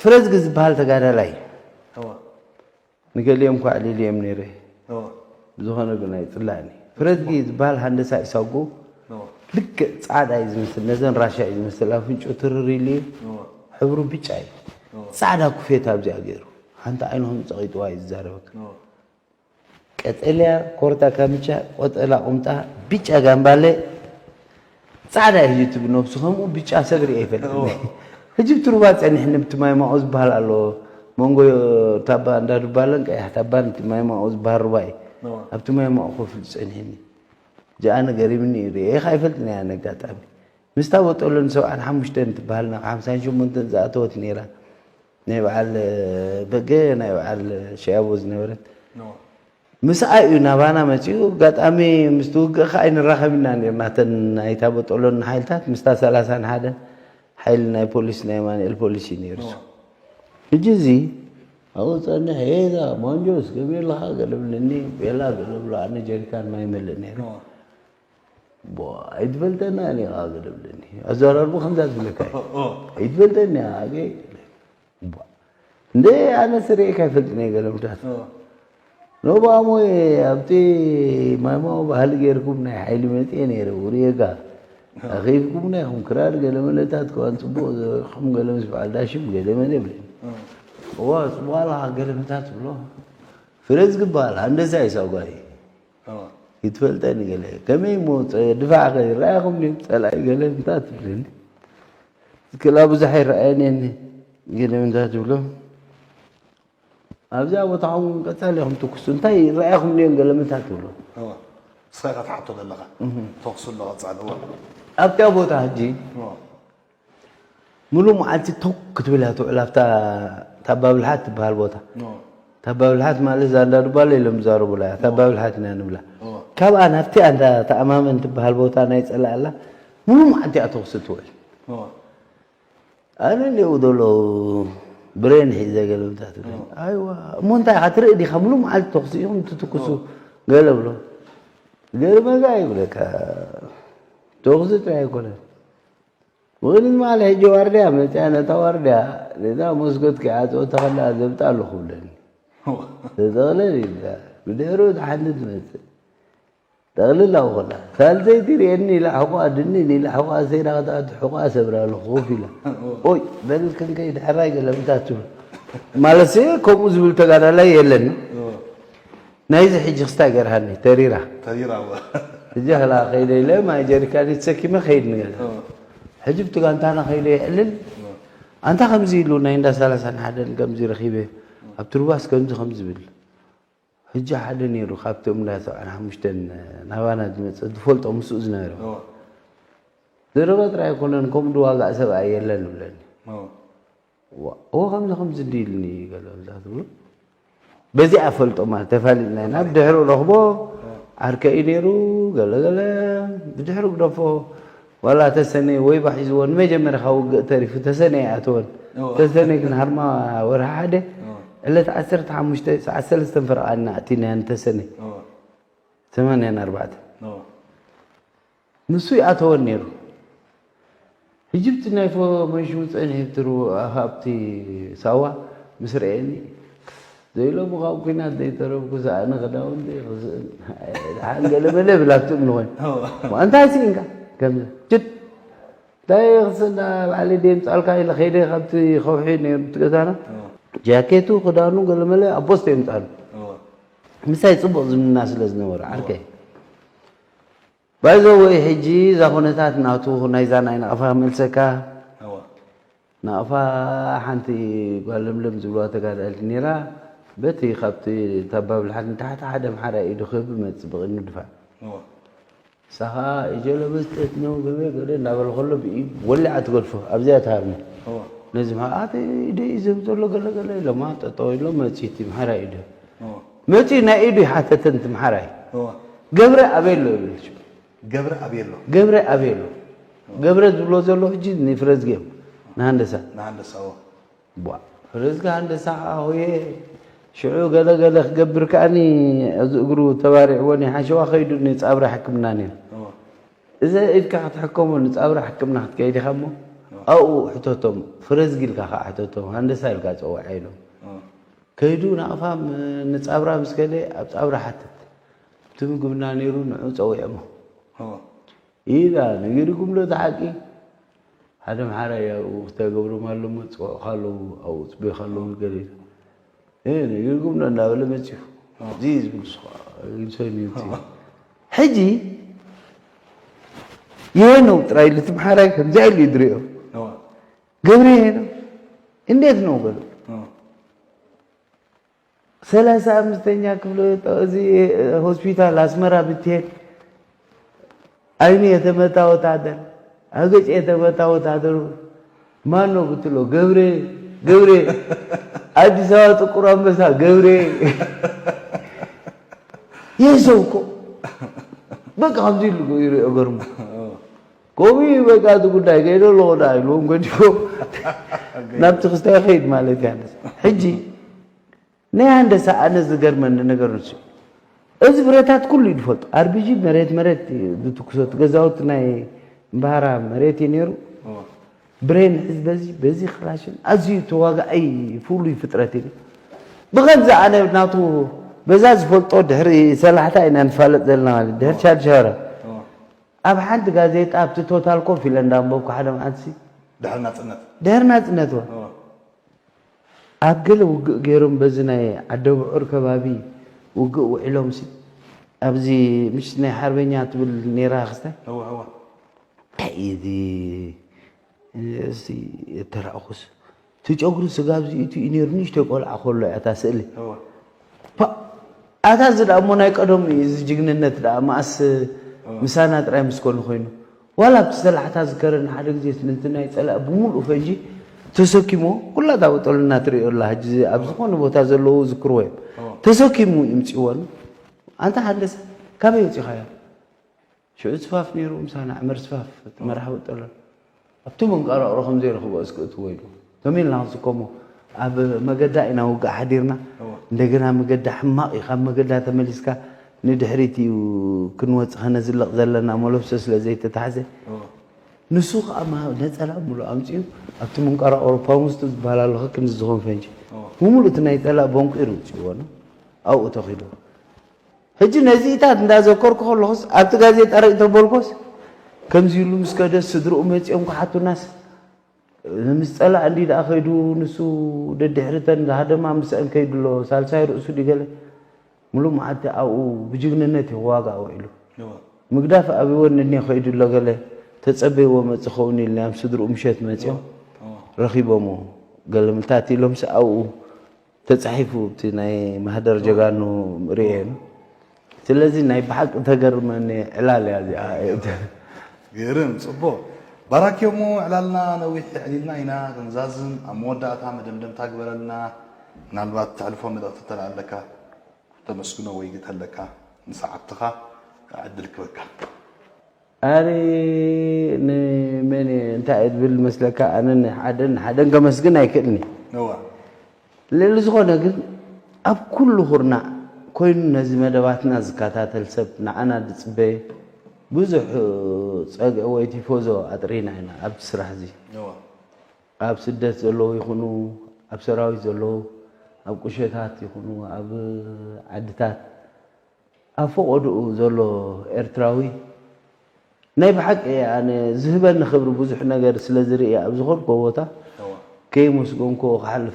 ፍረዝጊ ዝበሃል ተጋዳላይ እወ ንገሊኦም ኳ ዕሊልዮም ነይረ። እወ ብዝኾነ ግን ኣይፅላእኒ። ፍረዝጊ ዝበሃል ሃንደሳ ኢሳጉ እወ ልክዕ ፃዕዳ እዩ ዝመስል፣ ነዘን ራሻ እዩ ዝመስል። ኣፍንጭኡ ትርር ኢሉ እዩ፣ እወ ሕብሩ ብጫ እዩ። እወ ፃዕዳ ኩፌታ ኣብዚኣ ገይሩ ሓንቲ ዓይኑ ከም ፀቒጥዋ እዩ ዝዛረበካ። እወ ቀጠልያ ኮርታ ካምቻ፣ ቆጠላ ቁምጣ፣ ብጫ ጋምባለ፣ ፃዕዳ እዩ ትብል ነብሱ። ከምኡ ብጫ ሰብ ሪአ ይፈልጥ። ሕጂ ብቲ ሩባ ፀኒሕኒ፣ ብቲ ማይ ማኦ ዝበሃል ኣሎ፣ መንጎ ታባ እንዳ ዱባለን ቀያሕ ታባን እቲ ማይ ማኦ ዝበሃል ሩባ እዩ። እወ ኣብቲ ማይ ማኦ ኮፍ ኢሉ ፀኒሕኒ። ጃኣነ ገሪምኒ እዩ፣ ሪኤ ከ ኣይፈልጥን እየ። ኣነ ኣጋጣሚ ምስታ ቦጦሎን ሰብዓን ሓሙሽተን ትበሃል ናብ ሓምሳን ሸሞንተን ዝኣተወት ነይራ፣ ናይ በዓል በገ፣ ናይ በዓል ሸያቦ ዝነበረት። እወ ምስኣ እዩ ናባና መፂኡ። ኣጋጣሚ ምስቲ ውግእ ከዓ ኣይንራኸብ ኢና ነርና። እተን ናይታ ቦጦሎን ሓይልታት ምስታ ሰላሳን ሓደን ሓይሊ ናይ ፖሊስ፣ ናይ ኣማኑኤል ፖሊስ እዩ ነይሩ። እወ ሕጂ እዚ ኣብኡ ፀንሕ፣ ሄዛ ማንጆስ ከመይ ኣለኻ ገለ ብለኒ፣ ቤላ ገለ ብሎ፣ ኣነ ጀሪካን ማይ መልእ ነይሩ። እወ ቦ፣ ኣይትፈልጠና እኔ ከዓ ገለ ብለኒ። ኣዘራርቡ ከምዛ ትብለካ እዩ። እወ ኣይትፈልጠኒ ኣገ ቦ፣ እንደ ኣነ ስርኤካ ኣይፈልጥን እየ ገለ ምታት እወ ኖባሞ ኣብቲ ማይማዊ ባህሊ ገይርኩም ናይ ሓይሊ መፅኤ ነይረ ውርየጋ ኣኺብኩም ናይ ኹም ክራር ገለ መለታት ከዋን ፅቡቕ ዘበልኩም ገለ ምስ በዓል ዳሽም ገለ መለ ይብለኒ። እዋ ፅቡቕ ኣለኻ ገለ ምታት ትብሎ። ፍረዝ ዝበሃል ሃንደሳ እዩ ሳጓይ። እወ ይትፈልጠኒ ገለ ከመይ እሞ ድፋዕ ከ ይረኣኹም ድዮም ፀላኢ ገለ ምታት ትብለኒ። ክላ ብዙሕ ኣይረኣየን እየ ገለ ምታት ትብሎ። ኣብዚኣ ቦታኹም ቀፃሊ ኢኹም ትኩሱ፣ እንታይ ይረኣኹም ድዮም ገለ ምታት ትብሎ። እወ ንስኻ ኢኻ ትሓቶ ዘለኻ። ተኹሱ ኣሎ ቀፃሊ። እወ ኣብቲኣ ቦታ ሕጂ እወ ሙሉእ መዓልቲ ቶክ ክትብል እያ ትውዕል ኣብታ ታባብልሓት ትበሃል ቦታ። እወ ታባብልሓት ማለት እዛ እንዳ ዱባለ ኢሎም ዝዛረቡላ እያ። ታባብልሓት ኢና ንብላ። እወ ካብኣ ናብቲኣ እንዳ ተኣማመን ትበሃል ቦታ ናይ ፀላእላ ሙሉእ መዓልቲ እያ ተኹሲ ትውዕል። እወ ኣነ እኒኡ ዘሎ ብሬን ሒዘ ገለ ምታት ትብል። ኣይዋ እሞ እንታይ ኢኻ ትርኢ ዲኻ? ሙሉእ መዓልቲ ተኹሲ ኢኹም ትትኩሱ ገለ ብሎ። ገርመጋ ይብለካ። ተኹሲ ጥራይ ኣይኮነን። ምኽንያት ማለት ሕጂ ዋርድያ መፅያ ነታ ዋርድያ ነዛ መስኮት ከይዓፀወ ተኸላ ዘብጣ ኣለኹ ብለኒ። ተጠቕለል ኢልካ ብድሕሩ እቲ ሓንቲ ትመፅእ። ጠቕልል ኣብኡ ከላ ሳልሰይቲ ርእየኒ ኢላ ሕቑኣ ድንን ኢላ ሕቑኣ ሰይዳ ክትኣቱ ሕቑኣ ሰብራ ኣለኹ ኮፍ ኢላ። ኦይ በል ክንከይድ ሕራይ ገለ ምታት ትብል። ማለትሲ ከምኡ ዝብል ተጋዳላይ የለን። ናይዚ ሕጂ ክስታይ ገርሃኒ ተሪራ። ተሪራ እወ ሕጂ ክላ ከይደ ኢለ ማይ ጀሪካን ተሰኪመ ከይድ ንገዛ። ሕጂ ብቲ ጋንታና ከይደ የዕልል። ኣንታ ከምዚ ኢሉ ናይ እንዳ ሰላሳን ሓደን ከምዚ ረኺበ ኣብ ትርባስ ከምዚ ከምዚ ብል። ሕጂ ሓደ ነይሩ ካብቶም እንዳ ሰብዓን ሓሙሽተን ናባና ዝመፀ ዝፈልጦ ምስኡ ዝነበረ። እወ ዘረባ ጥራይ ኣይኮነን፣ ከምኡ ድዋጋእ ሰብኣይ የለን ይብለኒ። እወ ዋ፣ እወ ከምዚ ከምዚ እንዲ ኢልኒ ገለ እዛ ትብሎ። በዚኣ ፈልጦ ማለት ተፋሊጥና ኢና። ብድሕሪ ረኽቦ ዓርከ እዩ ነይሩ ገለ ገለ። ብድሕሪ ግደፎ ዋላ ተሰነይ ወይባ ሒዝዎ ንመጀመርያ ካብ ውግእ ተሪፉ ተሰነይ ኣይኣተወን። እወ። ተሰነይ ግን ሃርማ ወርሒ ሓደ እወ ዕለት ዓሰርተ ሓሙሽተ ሰዓት ሰለስተ ፈረቓ ኢና ኣቲናያ ንተሰነይ እወ ሰማንያን ኣርባዕተን እወ ንሱ ይኣተወን ነይሩ። ሕጂ ብቲ ናይ ፎርሜሽኑ ጸኒሑ ብትሩ ኣብቲ ሳዋ ምስ ረኤኒ ዘይሎሙ ካብ ኲናት ዘይተረፍኩ ሰኣነ ክዳውንቲ ክስእን ሓን ገለ መለ ብል ኣብቲ እምኒ ኮይኑ እወ እንታይ ስኢንካ ከምዚ ጅድ እንታይ ክስእና ባዕለይ ደምጻልካ ኢለ ከይደ ካብቲ ከውሒ ነይሩ እቲ ገዛና ጃኬቱ ክዳኑ ገለ መለ ኣብ ቦስተ የምጻሉ እወ ምሳይ ጽቡቕ ዝምና ስለ ዝነበረ ዓርከይ ባይዘወይ ሕጂ እዛ ኩነታት ናቱ ናይዛ ናይ ናቕፋ ክመልሰካ እወ ናቕፋ ሓንቲ ጓል ለምለም ዝብልዋ ተጋዳልቲ ነይራ በቲ ካብቲ ታባብልሓት ንታሕቲ ሓደ ኣምሓራይ ኢዱ ክህብ መጽእ ብቕድሚ ድፋዕ እወ ንሳ ኸዓ እጀለ መስጠት ነው ገበ ገለ እናበለ ከሎ ብኢድ ወሊዓ ትገድፎ ኣብዚኣ ትሃርሞ እወ ነዚ መዓት ኢደ እዩ ዝህብ ዘሎ ገለ ገለ ኢሎማ ጠጠው ኢሎም መፅእ እቲ ምሓራይ ኢደ እወ መፅኡ ናይ ኢዱ ይሓተተን እቲ ምሓራይ እወ ገብረ ኣበይ ኣሎ ይብል ገብረ ኣበይ ኣሎ ገብረ ኣበይ ኣሎ ገብረ ዝብሎ ዘሎ ሕጂ ንፍረዝጊ እዮም ንሃንደሳ ንሃንደሳ እወ ቧ ፍረዝጊ ሃንደሳ ከዓ ሆየ ሽዑ ገለ ገለ ክገብር ከዓኒ እዚ እግሩ ተባሪዕዎ ናይ ሓሸዋ ከይዱ ንፃብራ ሕክምና ነይሩ እወ እዘ ኢድካ ክትሕከሞ ንፃብራ ሕክምና ክትከይድ ኢኻ እሞ ኣብኡ ሕተቶም፣ ፍረዝጊ ኢልካ ከዓ ሕተቶም፣ ሃንደሳ ኢልካ ፀውዐ ኢሎም። ከይዱ ናቕፋ ም-፣ ንፃብራ ምስ ከደ ኣብ ፃብራ ሓተት። እቲ ምግብና ነይሩ ንዑ ፀዊዖሞ። ኢላ ነጊርኩም ዶ እቲ ሓቂ? ሓደ ምሓራይ ኣብኡ ክተገብሮም ኣለሞ ዝፀውዑኻ ኣለዉ፣ ኣብኡ ፅበዩኻ ኣለዉ ገለ ኢሉ። "እ፣ ነጊርኩም ዶ?" እናበለ መፂኡ። እዚ ዝብል ንሱ ከዓ ይንሰን እዩ እቲ። ሕጂ ይሄ ነው ጥራይ ኢሉ እቲ ምሓራይ ከምዚኣ ኢሉ እዩ ዝሪኦ። ገብረ ይሄ ነው። እንዴት ነው በሉ። ሰላሳ አምስተኛ ክፍለ ጦር፣ እዚ ሆስፒታል አስመራ ብትሄድ አይኑ የተመታ ወታደር፣ አገጭ የተመታ ወታደሩ ማን ነው ብትለው፣ ገብሬ፣ ገብሬ፣ አዲስ አበባ ጥቁር አንበሳ ገብሬ። ይህ ሰው እኮ በቃ ከምዚ ኢሉ ይሪኦ ገርሙ። ከምኡ እዩ በቃ እቲ ጉዳይ ከይደ ኣለኹ ደኣ ኢልዎም ገዲፎም ናብቲ ክስታይ ከይድ ማለት እያ። ሕጂ ናይ ሃንደሳ ኣነ ዝገርመኒ ነገር ንሱ እዩ። እዚ ብረታት ኩሉ እዩ ዝፈልጦ። ኣርቢጂ መሬት መሬት እዩ ዝትኩሶ። እቲ ገዛውቲ ናይ እምበሃራ መሬት እዩ ነይሩ። ብሬን ሕዚ በዚ፣ በዚ ክላሽን ኣዝዩ ተዋጋኣይ ፍሉይ ፍጥረት እዩ። ብኸምዚ ኣነ ናቱ በዛ ዝፈልጦ ድሕሪ ሰላሕታ ኢና ንፋለጥ ዘለና ማለት ድሕሪ ቻድ ሻወራ። ኣብ ሓንቲ ጋዜጣ ኣብቲ ቶታል ኮፍ ኢለ እንዳንበብኩ ሓደ መዓልቲ ድሕሪ ናጽነት። ድሕሪ ናጽነት እዋ። እዋ። ኣብ ገለ ውግእ ገይሮም በዚ ናይ ዓደብዑር ከባቢ ውግእ ውዒሎም ሲ፣ ኣብዚ ምሽት ናይ ሓርበኛ ትብል ነይራ ክስታይ? እዋ፣ እዋ። እንታይ እዩ እዚ? እዚ የተራእኹስ፣ እቲ ጨጉሪ ስጋብ እዚ ኢቱ እዩ ነይሩ፣ ንእሽተይ ቆልዓ ከሎ እያ እታ ስእሊ። እዋ። ፓ፣ ኣታ እዚ ደኣ እሞ ናይ ቀደሙ እዩ፣ እዚ ጅግንነት ደኣ መኣስ እዋ። ምሳና ጥራይ ምስ ኮነ ኮይኑ። ዋላ ኣብቲ ሰላሕታ ዝከረኒ ሓደ ግዜ ነቲ ናይ ጸላኢ ብምሉእ ፈንጂ ተሰኪሞ፣ ኩላ እታ በጦልና ትርእዮ ኣላ፣ ሕጂ ኣብ ዝኾነ ቦታ ዘለዉ ዝክርዎ እዮም። እዋ። ተሰኪሙ ይምጽእዎ ኣሎ። ኣንታ ሃንደሰ፣ ካበይ ኣውጺኻዮ? ሽዑ ስፋፍ ነይሩ፣ ምሳና ዕመር ስፋፍ፣ እቲ መራሒ በጦሎ። ኣብቲ መንቀራቕሮ ከም ዘይረኽቦ እስኪ እትዎ ኢሉ። ተሜልና ክንስከሞ፣ ኣብ መገዳ ኢና ውግእ ሓዲርና። እዋ። እንደገና መገዳ ሕማቕ እዩ፣ ካብ መገዳ ተመሊስካ ንድሕሪት እዩ ክንወጽእ ከነዝልቕ ዘለና፣ መለብሶ ስለ ዘይተታሕዘ። እዋ። ንሱ ኸኣ ማ-፣ ነጸላ ሙሉእ ኣምጺኡ፣ ኣብቲ መንቀራቕሮ ፓሙስቱ ዝበሃል ኣሎ፣ ክንዲ ዝኾን ፈንጂ። እዋ። ብምሉእ እቲ ናይ ጸላእ ቦንቂሩ ውጽእዎ ነው። ኣብኡ ተኺሉ። ሕጂ ነዚኢታት እንዳዘከርኩ ከለኹስ፣ ኣብቲ ጋዜጣ ርእይ ተበልኮስ፣ ከምዚ ኢሉ ምስ ከደ ስድርኡ መጺኦም ክሓቱናስ፣ ምስ ጸላእ እንዲ ደኣ ከይዱ፣ ንሱ ደድሕርተን ዝሃደማ ምስአን ከይዱ ኣሎ፣ ሳልሳይ ርእሱ ድዩ ገለ፣ ሙሉእ መዓልቲ ኣብኡ ብጅግንነት እዩ ክዋጋእ ውዒሉ። እዋ። ምግዳፍ ኣብይወን እኒኦ ከይዱ ኣሎ ገለ፣ ተጸበይዎ መጽእ ኸውን ኢልና፣ ምስ ስድርኡ ምሸት መጺኦም እዋ። ረኺቦምዎ። ገለ ምልታት ኢሎምስ ኣብኡ ተጻሒፉ፣ እቲ ናይ ማህደር ጀጋኑ ርእየ። ስለዚ ናይ ብሓቂ ተገርመኒ ዕላል እያ እዚኣ። ግርም፣ ጽቡቕ። ባራኪ፣ እሞ ዕላልና ነዊሕ ኣዕሊልና ኢና ክንዛዝም፣ ኣብ መወዳእታ መደምደምታ ግበረልና። ምናልባት ተሕልፎ መልእኽቲ እንተ ኣለካ፣ ተመስግኖ ወይ ግተለካ፣ ንሰዓብትኻ ዕድል ክበካ። ኣነ ንመን እየ እንታይ እየ ዝብል መስለካ? ኣነ ንሓደን ንሓደን ከመስግን ኣይክእልኒ። እዋ። ልዕሊ ዝኾነ ግን ኣብ ኩሉ ኩርናዕ ኮይኑ ነዚ መደባትና ዝከታተል ሰብ ንዓና ዝጽበየ ብዙሕ ጸግዒ ወይ ቲፎዞ ኣጥሪና ኢና ኣብቲ ስራሕ እዚ። እዋ። ኣብ ስደት ዘለዉ ይኹኑ፣ ኣብ ሰራዊት ዘለዉ፣ ኣብ ቁሸታት ይኹኑ፣ ኣብ ዓድታት፣ ኣብ ፈቐድኡ ዘሎ ኤርትራዊ ናይ ብሓቂ ኣነ ዝህበኒ ክብሪ ብዙሕ ነገር ስለ ዝርኢ ኣብ ዝኾንኩ ቦታ እዋ። ከየመስገንኩዎ ክሓልፍ